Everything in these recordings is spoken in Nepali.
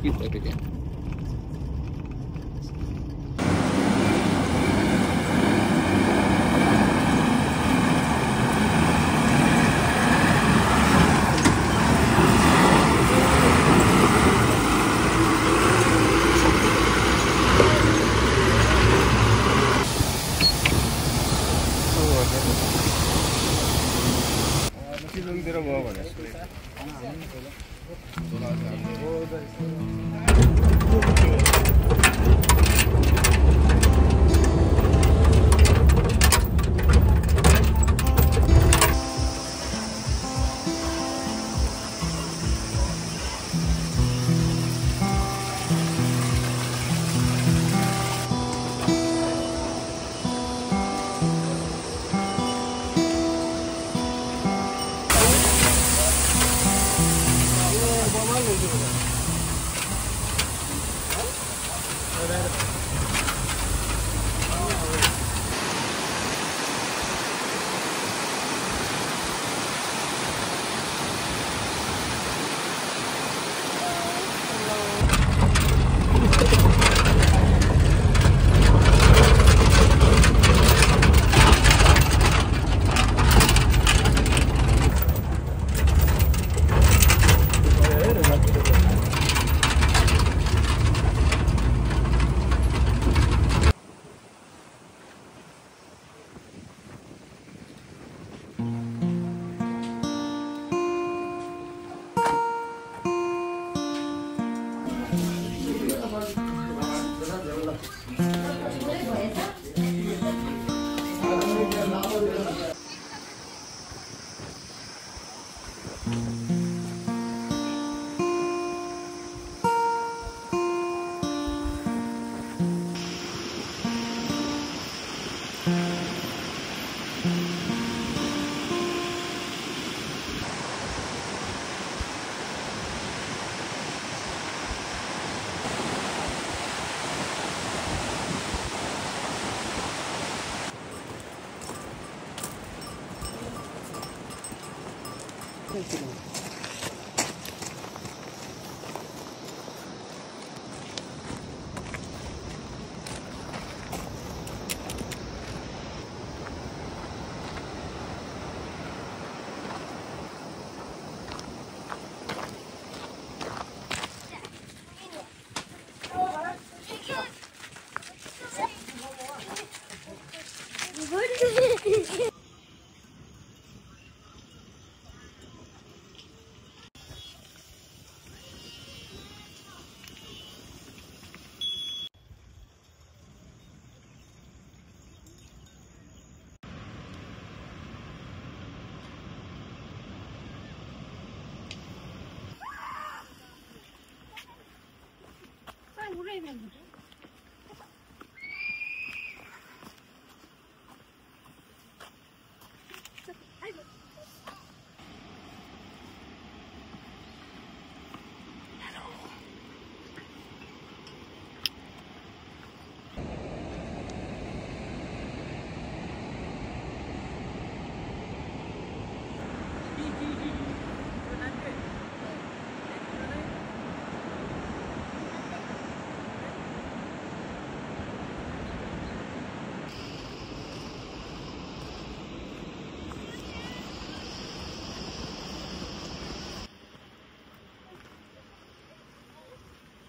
स्पिड भयो क्या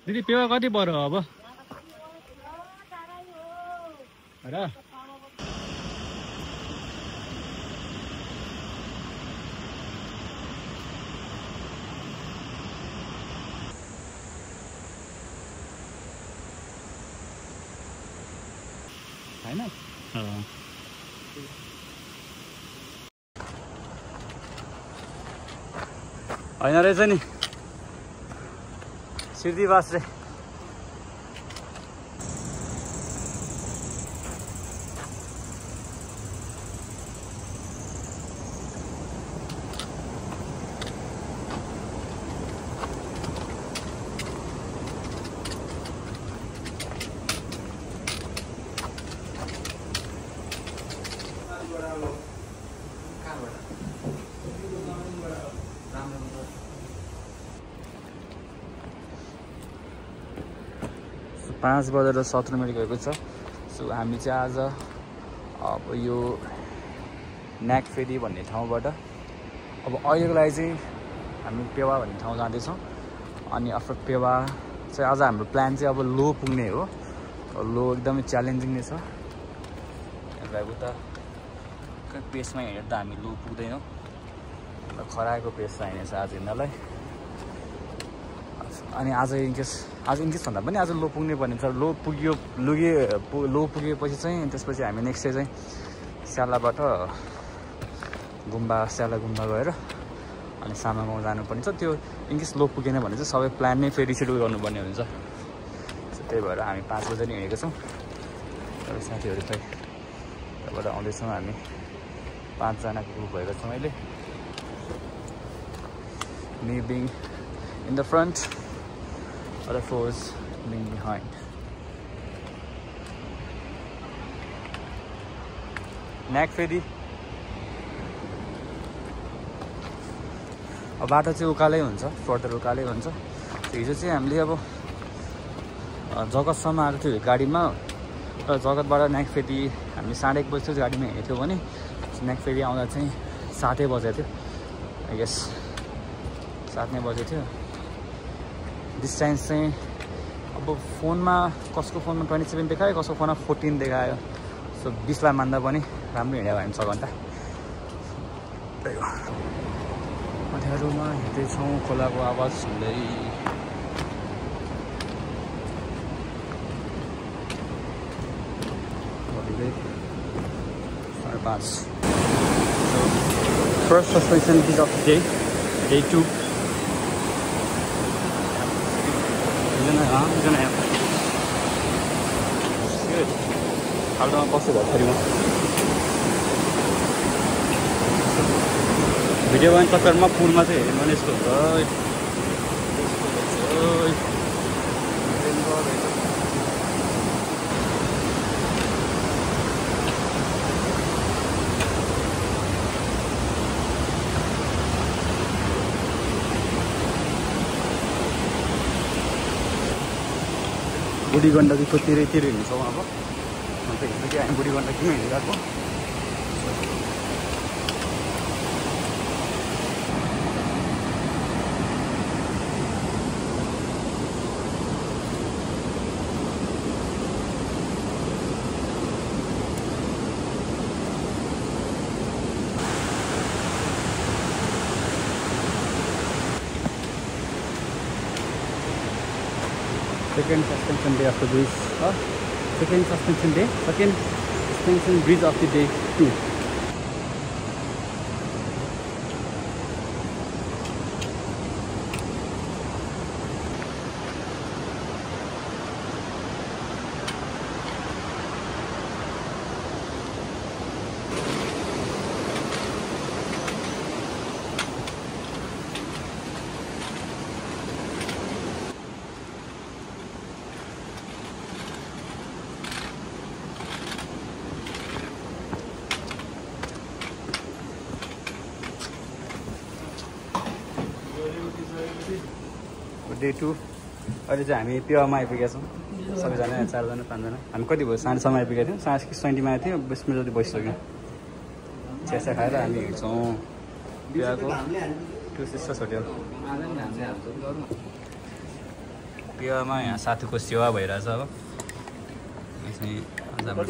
दिदी पेवा कति पर्यो अब र हैन हैन रहेछ नि सिर्दी बास्रे 5:17 भएको छ। सो हामी चाहिँ आज अब यो नागफेदी भन्ने ठाउँबाट अब अहिलेको लागि चाहिँ हामी पेवा भन्ने ठाउँ जाँदैछौँ। अनि आफ्टर पेवा चाहिँ आज हाम्रो प्लान चाहिँ अब लो पुग्ने हो। लो एकदमै च्यालेन्जिङ नै छ। उता पेसमा हिँडेर त हामी लो पुग्दैनौँ, खराएको पेसमा हिँडेछ आज हिँड्नलाई। अनि आज इनकेस भन्दा पनि आज लो पुग्ने पर्ने छ। लो पुगेपछि चाहिँ त्यसपछि हामी नेक्स्ट डे चाहिँ स्याला गुम्बा गएर अनि सामागाउँ जानुपर्ने छ। त्यो इनकेस लो पुगेन भने चाहिँ सबै प्लान नै फेरि रिसेड्युल गर्नुपर्ने हुन्छ। त्यही भएर हामी 5 बजे नै हिँडेको छौँ। तर साथीहरू खै त्यहाँबाट आउँदैछौँ। हामी 5 जनाको ग्रुप भएको छौँ अहिले। Me being in the front, other 4s being behind. नागफेदी अब बाटो चाहिँ उकालै हुन्छ, फर्दर उकालै हुन्छ। हिजो चाहिँ हामीले अब जगतसम्म आएको थियो गाडीमा, र जगतबाट नागफेदी हामी 1:30 बजी गाडीमा हिँडेको थियो भने नागफेदी आउँदा चाहिँ 7 बजेको थियो। आई गेस 7 नै बजेको थियो। डिस्टेन्स चाहिँ अब फोनमा कसको फोनमा 27 देखायो, कसको फोनमा 14 देखायो। सो 20लाई मान्दा पनि राम्रो हिँड्यो हामी 6 घन्टा। त्यही हो, अँध्यारोमा हिँड्दैछौँ खोलाको आवाज सुन्दै। So, first suspension is of the day 2. Good. खाल्डोमा बस्छु भर्खरीमा भिडियो गर्ने चक्करमा पुलमा चाहिँ हेऱ्यो भने यस्तो हुन्छ। बुढी गण्डकीको तिरैतिर हिँड्छौँ अब। अन्त हिँड्छ कि हामी बुढी गण्डकीमा हिँडिरहेको। Second suspension day of the bridge. Second suspension bridge of the day 2. Day 2 अहिले चाहिँ हामी पेवामा आइपुगेका छौँ। सबैजना 4 जना 5 जना। हामी कति भयो 6:30 आइपुगेको थियौँ। 20:20मा आएको थियो। 20 मिनट जति बसिसक्यौँ। चिया खाएर हामी हिँड्छौँ पेवाको 2 सिस्टर्स होटेल। पेवामा यहाँ साथीको सेवा भइरहेछ। अब चाहिँ आज हाम्रो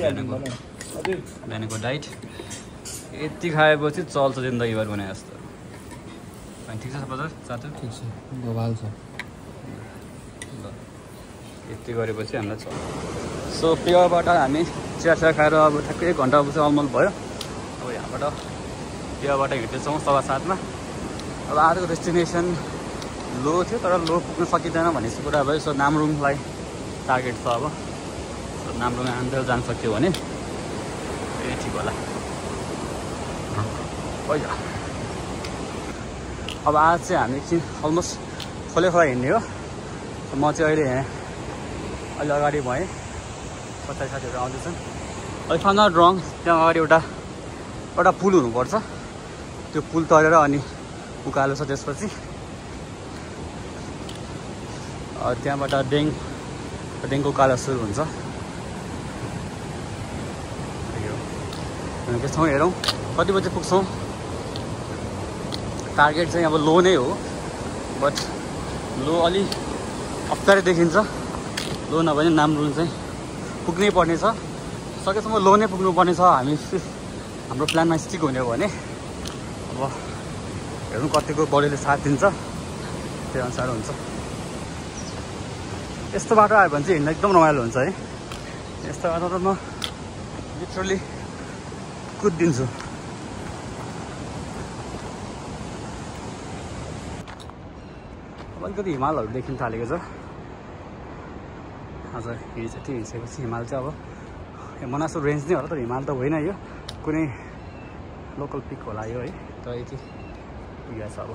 बिहानको डाइट यति खाएपछि चल्छ जिन्दगीभर भने जस्तो। ठिक छ बजार साथी? ठिक छ, बवाल छ। यति गरेपछि हामीलाई चल्छ। सो पेवाबाट हामी चिया खाएर अब ठ्याक्कै 1 घन्टा पछि अलमोस्ट भयो। अब यहाँबाट पेवाबाट हिँड्दैछौँ 7:15मा। अब आजको डेस्टिनेसन लो थियो, तर लो पुग्न सकिँदैन भन्ने कुरा भयो। सो नामरुङलाई टार्गेट छ। अब नामरुङ आन्देल जान सक्यो भने ठिक होला। अब आज चाहिँ हामी अलमोस्ट खोले हिँड्ने हो। म चाहिँ अहिले अगाडि भएँ। पछाडि साथीहरू आउँदैछन्। इफ आम नट रङ त्यहाँ अगाडि एउटा पुल हुनुपर्छ। त्यो पुल तरेर अनि उकालो छ। त्यसपछि त्यहाँबाट डेङ डेङको उकालो सुरु हुन्छ। त्यसमा हेरौँ कति बजे पुग्छौँ। टार्गेट चाहिँ अब लो नै हो, बट लो अलि अप्ठ्यारो देखिन्छ। लो नभए नाम्रुङ चाहिँ पुग्नै पर्ने छ, सकेसम्म लो नै पुग्नुपर्ने छ। हामी हाम्रो प्लानमा स्टिक हुने हो भने अब हेरौँ कतिको बडीले साथ दिन्छ, त्यही अनुसार हुन्छ। यस्तो बाटो आयो भने चाहिँ हिँड्न एकदम रमाइलो हुन्छ है। यस्तो बाटो त म लिटरली कुदिदिन्छु। अलिकति हिमालहरू देखिन थालेको छ। आज हिँडिसकेपछि हिमाल चाहिँ अब मनासुर रेन्ज नै होला, तर हिमाल त होइन, यो कुनै लोकल पिक होला यो है। तर यति पुगेको छ। अब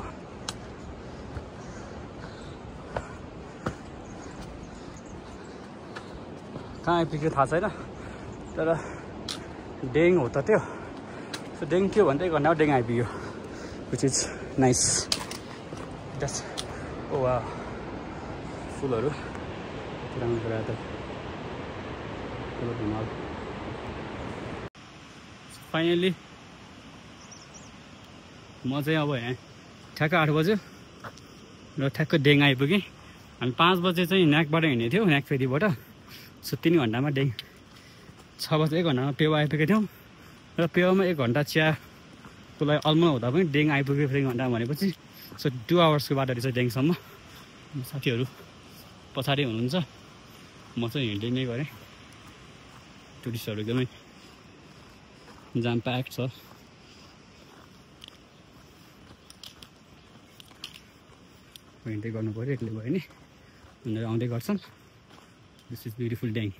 कहाँ आइपुग्यो थाहा छैन, तर डेङ हो त त्यो। सो डेङ थियो भने त 1 घन्टामा डेङ आइपुग्यो, विच इज नाइस। ओ वा फुलहरू राम्रो कुरा त हिमाल। फाइनली म चाहिँ अब यहाँ ठ्याक्क 8 बज्यो र ठ्याक्क डेङ आइपुगेँ। हामी 5 बजे चाहिँ न्याकबाट हिँडेको थियौँ, न्याक फेदीबाट। सो 3 घन्टामा डेङ, 6 बजे 1 घन्टामा पेवा आइपुगेको थियौँ र पेवामा 1 घन्टा चियाको लागि अल्मो हुँदा पनि डेङ आइपुग्यो 3 घन्टामा भनेपछि। सो 2 आवर्सको बाटो रहेछ डेङसम्म। साथीहरू पछाडि हुनुहुन्छ, म चाहिँ हिँड्दै नै गरेँ। टुरिस्टहरू एकदमै जाम प्याक छ। हिँड्दै गर्नु पऱ्यो, एक्लै भयो नि उनीहरू आउँदै गर्छन्। दिस इज ब्युटिफुल डेङ।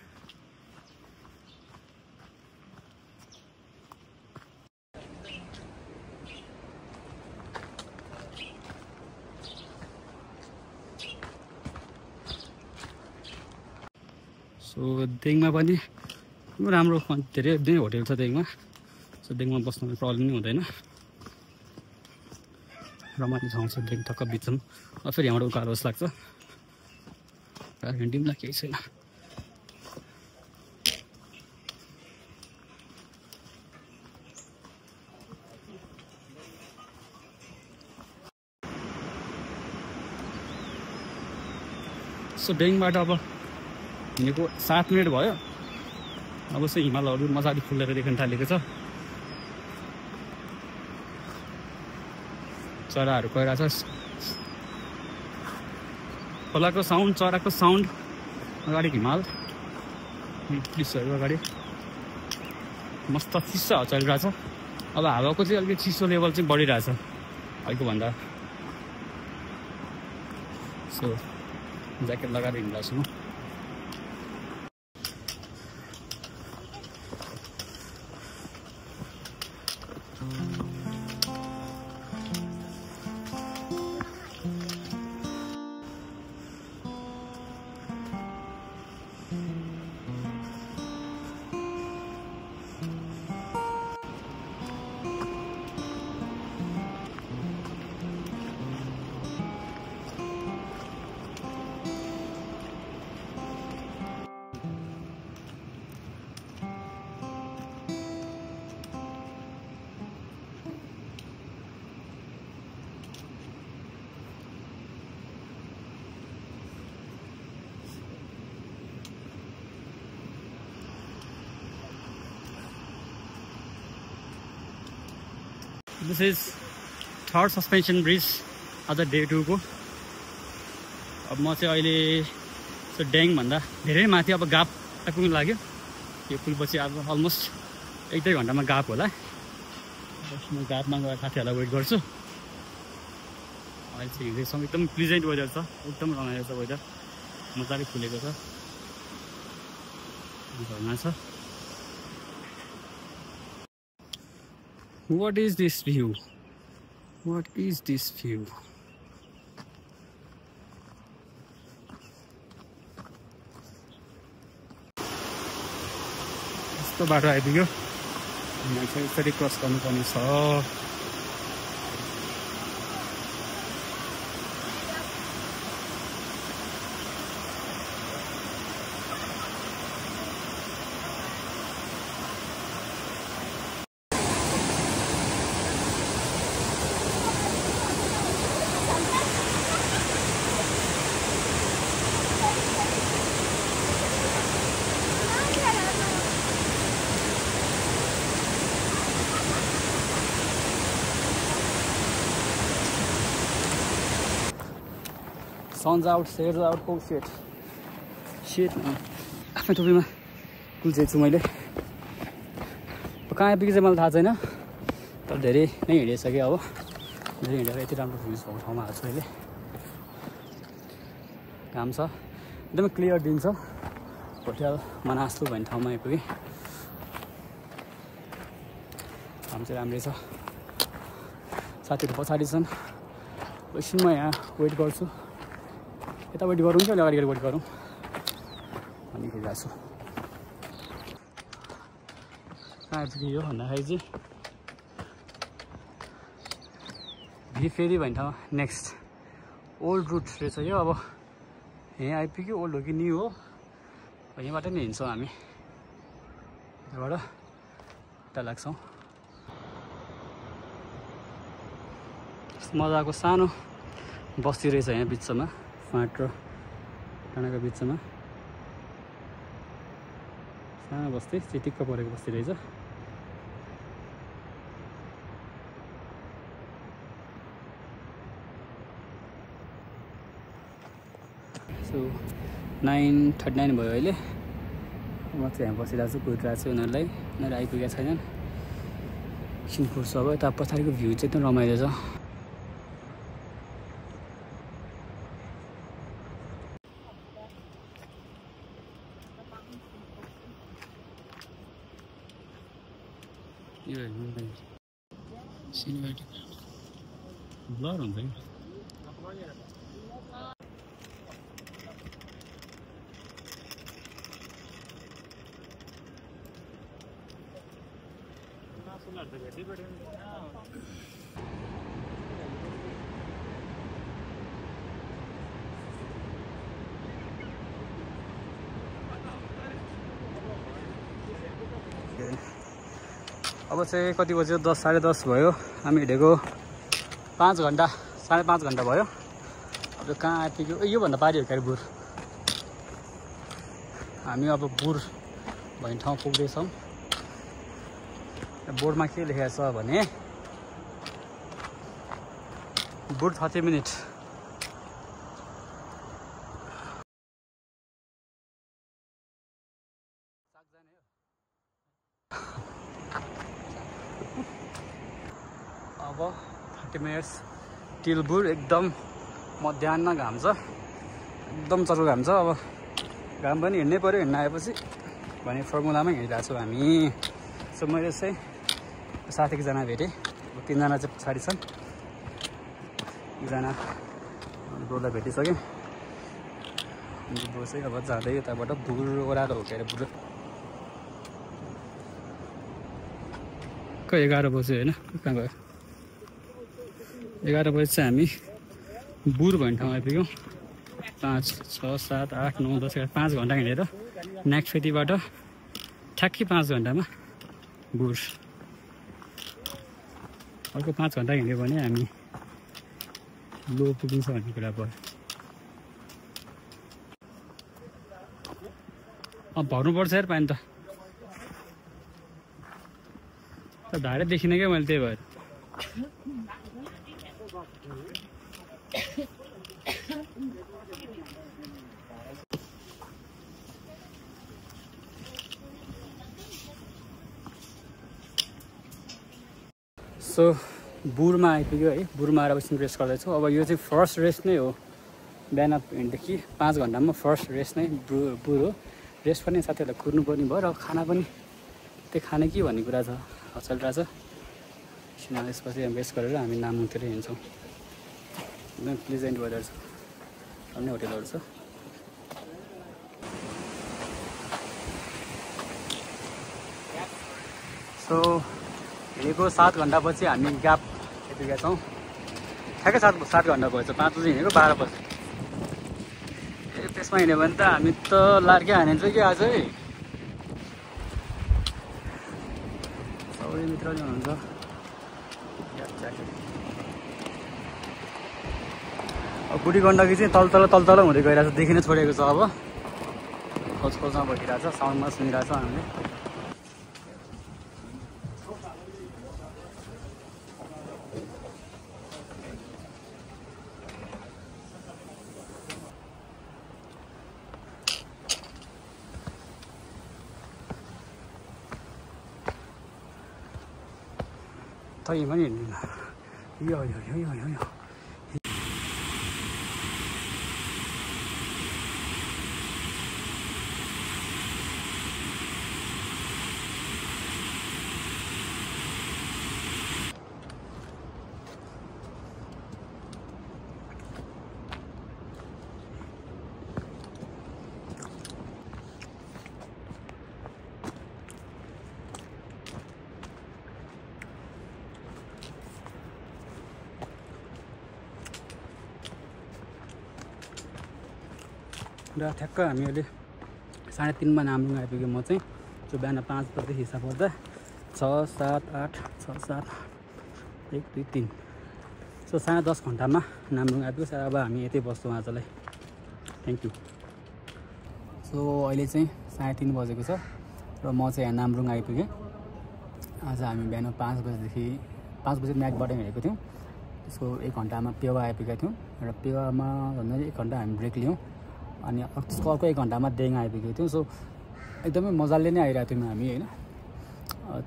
सो डेङमा पनि राम्रो धेरै होटेल छ डेङमा। सो डेङमा बस्नु प्रब्लम नै हुँदैन, रमाइलो ठाउँ छ डेङ टक्क बिचमा। फेरि यहाँबाट उकालो जस्तो लाग्छ, हिँडिम्ला केही छैन। सो डेङबाट अब हिँडेको 7 मिनट भयो। अब चाहिँ हिमालहरू मजाले खुलेर देख्न थालेको छ। चराहरू गइरहेको छ, खोलाको साउन्ड, चराको साउन्ड, अगाडि हिमाल, पुलिसहरू अगाडि। मस्त चिसो हावा चलिरहेछ। अब हावाको चाहिँ अलिकति चिसो लेभल चाहिँ बढिरहेछ अहिलेको भन्दा। सो ज्याकेट लगाएर हिँड्दैछु म। This is 3rd suspension bridge आज डे 2 को। अब म चाहिँ अहिले डेङ भन्दा धेरै माथि अब गाप आइपुग्नु लाग्यो। यो पुलपछि अब अलमोस्ट 1-2 घन्टामा गाप होला। म गापमा गएर साथीहरूलाई वेट गर्छु। अहिले चाहिँ हिँड्दैछौँ, एकदम प्लिजेन्ट वेदर छ, एकदम रमाइलो छ वेदर, मजाले खुलेको छ, झरना छ। What is this view? What is this view? यस्तो बाटो आइपुग्यो। यहाँ चाहिँ यसरी क्रस गर्नुपर्ने छ। सन्स आउट सेयर्स आउट ओ सेट सेट आफ्नो टोपीमा कुल्चेछु मैले कहाँ आइपुग्यो चाहिँ मलाई थाहा छैन तर धेरै नै हिँडिसकेँ अब धेरै हिँडेर यति राम्रो भ्युज भएको ठाउँमा आएको छु अहिले घाम छ एकदमै क्लियर दिन छ होटल मनासलु भन्ने ठाउँमा आइपुगेँ घाम चाहिँ राम्रै छ साथीहरू पछाडि छन् एकछिन म यहाँ वेट गर्छु यता वेट गरौँ कि अगाडि वेट गरौँ अनि हिँडिरहेको छु कहाँ आइपुग्यो भन्दाखेरि चाहिँ भिफेरी भन्ने ठाउँ नेक्स्ट ओल्ड रुट रहेछ यो अब यहाँ आइपुग्यो ओल्ड हो कि न्यू हो यहाँबाट नै हिँड्छौँ हामी यहाँबाट उता लाग्छौँ मजाको सानो बस्ती रहेछ यहाँ बिचमा फाँट र डाँडाको बिचमा सानो बस्ती चिटिक्क परेको बस्ती रहेछ सो 9:39 भयो अहिले म चाहिँ यहाँ बसिरहेको छु कुदिरहेको छु उनीहरू आइपुगेका छैनन् एकछिन फुर्छ अब यता पछाडिको भ्यू चाहिँ एकदम रमाइलो छ ब्लर हुन्छ कि अब चाहिँ कति बज्यो 10 साढे 10 भयो हामी हिँडेको 5 घन्टा 5.5 घन्टा भयो अब कहाँ आइपुग्यो योभन्दा पारि हो क्यारे बुर हामी अब बुर भन्ने ठाउँ पुग्दैछौँ बोर्डमा के लेखेको छ भने बुर 30 मिनट अब 30 मिनट्स टिल बुर एकदम मध्याह घाम छ एकदम चर्को घाम छ अब घाम पनि हिँड्नै पऱ्यो हिँड्न आएपछि भने फर्मुलामै हिँडिरहेको छौँ हामी सो मैले चाहिँ साथी एकजना भेटेँ 3 जना चाहिँ पछाडि छन् एकजना ब्रोलाई भेटिसकेँ ब्रो चाहिँ अब जाँदै यताबाट बुर ओह्रालो हो के अरे बुर 11 बज्यो होइन कहाँ गयो 11 बजी चाहिँ हामी बुर भन्ने ठाउँ आइपुग्यौँ 5 6 7 8 9 10 11 5 घन्टा हिँडेर नागफेदीबाट ठ्याक्कै 5 घन्टामा बुर अर्को 5 घन्टा हिँड्यो भने हामी लो पुगिन्छ भन्ने कुरा भयो अब भर्नुपर्छ यार पानी त धारै देखिनँ क्या मैले त्यही भएर सो बुरमा आइपुग्यो है बुरमा आएर एकछिन रेस्ट गर्दैछु अब यो चाहिँ फर्स्ट रेस्ट नै हो बिहान हिँड्देखि 5 घन्टामा फर्स्ट रेस्ट नै बुर हो रेस्ट पनि साथीहरूलाई कुर्नु पर्ने भयो र खाना पनि त्यही खाने के भन्ने कुरा छ चलिरहेछ एकछिन यसपछि रेस्ट गरेर हामी नामुङतिर हिँड्छौँ एकदम प्लेजेन्ट वेदर छ अन्य होटेलहरू छ सो हिँडेको 7 घन्टापछि हामी ग्याप आइपुगेका छौँ ठ्याक्कै 7 घन्टा भएछ 5 बजी हिँडेको 12 बजी त्यसमा हिँड्यो भने त हामी त लार्कै हानिन्छ कि आजै सबै मित्रले हुनुहुन्छ अब बुढी गण्डकी चाहिँ तल हुँदै गइरहेछ देखिन छोडेको छ अब खोजमा भइरहेछ साउन्डमा सुनिरहेछ हामीले खै पनि हिँड्दैन यो यो यो यो यो यो र ठ्याक्क हामी अहिले 3:30 मा नाम्रुङ आइपुग्यो म चाहिँ जो बिहान 5 बजे हिसाब गर्दा 6 7 8 6 7 1 2 3 सो 10.5 घन्टामा नाम्रुङ आइपुग्यो अब हामी यतै बस्छौँ आजलाई थ्याङ्क यू सो अहिले चाहिँ 3:30 बजेको छ र म चाहिँ यहाँ नाम्रुङ आइपुगेँ आज हामी बिहान 5 बजेदेखि 5 बजे म्याकबाट हिँडेको थियौँ त्यसको 1 घन्टामा पेवा आइपुगेका थियौँ र पेवामा भन्दा 1 घन्टा हामी ब्रेक लियौँ अनि त्यसको अर्को 1 घन्टामा देङ आइपुगेको थियौँ सो एकदमै मजाले नै आइरहेको थियौँ हामी होइन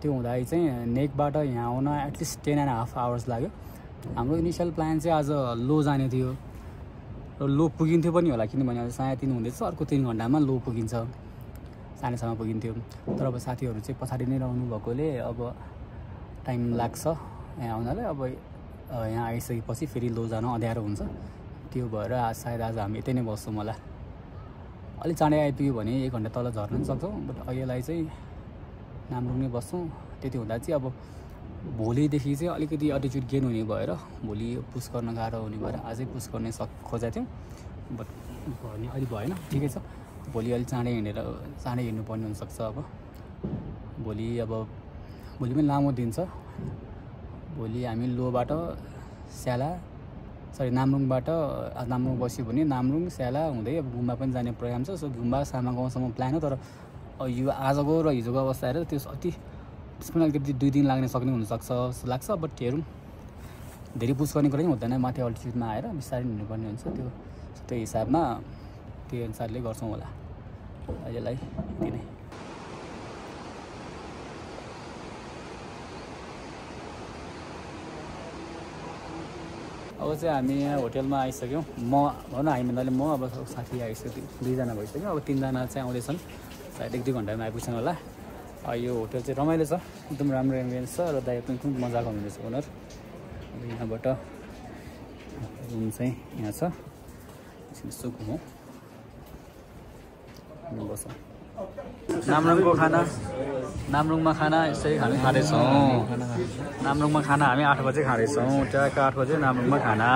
त्यो हुँदाखेरि चाहिँ नेकबाट यहाँ आउन एटलिस्ट 10.5 आवर्स लाग्यो हाम्रो इनिसियल प्लान चाहिँ आज लो जाने थियो र लो पुगिन्थ्यो पनि होला किनभने आज 3:30 हुँदैछ अर्को 3 घन्टामा लो पुगिन्छ 6:30 पुगिन्थ्यो तर अब साथीहरू चाहिँ पछाडि नै रहनु भएकोले अब टाइम लाग्छ यहाँ आउनलाई अब यहाँ आइसकेपछि फेरि लो जान अँध्यारो हुन्छ त्यो भएर सायद आज हामी यतै नै बस्छौँ होला अलि चाँडै आइपुग्यो भने 1 घन्टा तल झर्न पनि सक्छौँ बट अहिलेलाई चाहिँ नाम्रुङ नै बस्छौँ त्यति हुँदा चाहिँ अब भोलिदेखि चाहिँ अलिकति एटिच्युड गेन हुने भएर भोलि पुस गर्न गाह्रो हुने भएर आजै पुस गर्ने खोजेको थियौँ बट भने अलि भएन ठिकै छ भोलि अलि चाँडै हिँड्नुपर्ने हुनसक्छ अब भोलि पनि लामो दिन छ भोलि हामी लोबाट स्याला नाम्रुङबाट नाम्रुङ बस्यो भने नाम्रुङ स्याला हुँदै अब गुम्बा पनि जाने प्रोग्राम छ सो गुम्बा सामा गाउँसम्म प्लान हो तर यो आजको र हिजोको अवस्था हेरेर त्यसमा अलिकति 2 दिन लाग्न सक्ने हुनसक्छ जस्तो लाग्छ बट हेरौँ धेरै पुस गर्ने कुरा पनि हुँदैन माथि अल्टिट्युडमा आएर बिस्तारै हिँड्नुपर्ने हुन्छ त्यो हिसाबमा त्यो अनुसारले गर्छौँ होला अहिलेलाई यति नै अब चाहिँ हामी यहाँ होटेलमा आइसक्यौँ म भनौँ हामी भन्नाले म अब साथी आइसक्यो 2 जना भइसक्यो अब 3 जना चाहिँ आउँदैछन् सायद 1-2 घन्टामा आइपुग्छन् होला यो होटल चाहिँ रमाइलो छ एकदम राम्रो एम्बियन्स छ र दाइ पनि खुब मजाको हुनुहुनेछ ओनर अब यहाँबाट रुम चाहिँ यहाँ छ यसो घुमौँ बसौँ नाम्रुङमा खाना यसरी हामी खाँदैछौँ नाम्रुङमा खाना हामी 8 बजे खाँदैछौँ ट्याक्क 8 बजे नाम्रुङमा खाना